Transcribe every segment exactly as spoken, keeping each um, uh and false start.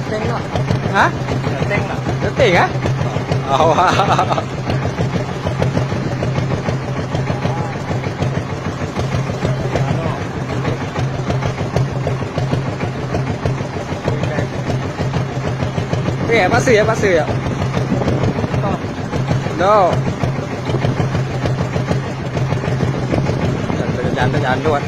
Tengok. Ha? Tengok. Tengok, ha? Oh. Oke, ya, paksa ya, paksa ya. No. Jangan, jangan, jangan.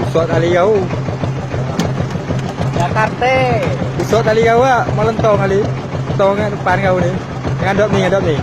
Pusat Ali Gau. Jakarta. Pusat Ali Gau, ah, malantong Ali. Tong depan kau ni. Ngadap ni, ngadap ni.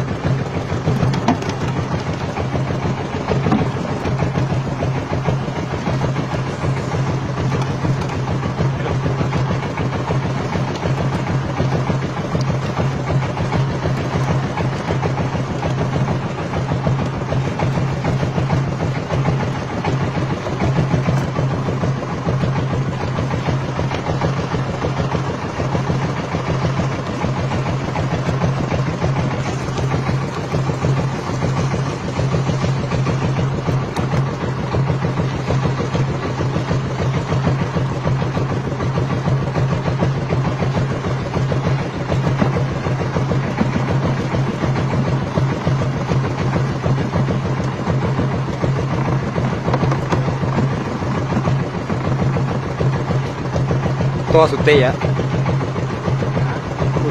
Toh sutek ya.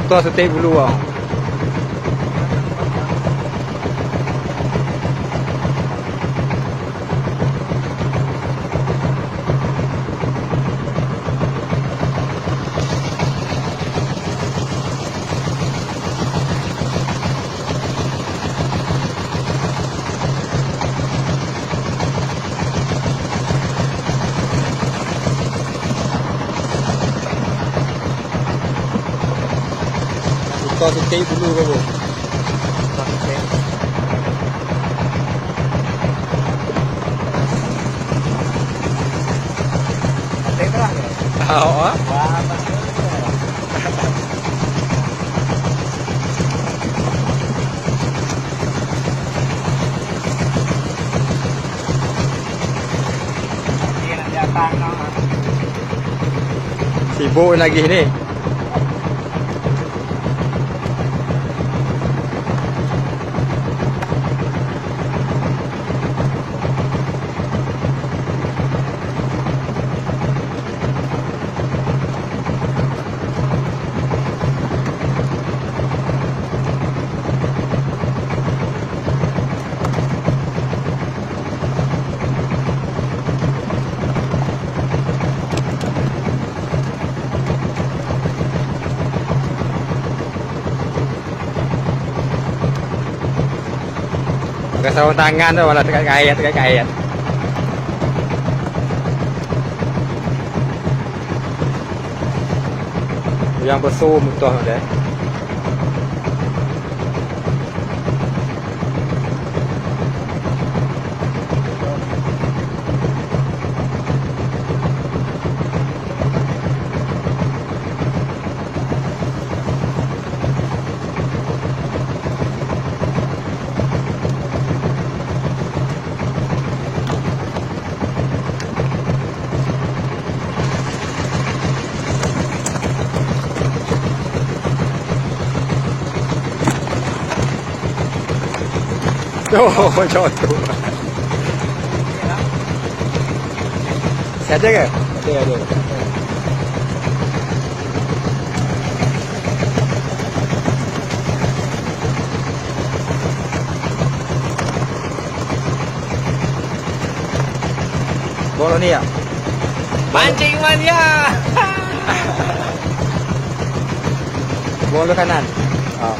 Toh sutek bulu ah. Buka sikit dulu, baru. Awak, ah? Sibuk lagi ni. Pakai sarung tangan tu, malah teuka kayèe, teuka kayèe. Yang besu mutoh deh. Oh, macam tu. Saja ke? Ada, ada. Kalau ni ya. Mancing mania. Buang ke kanan. Ah.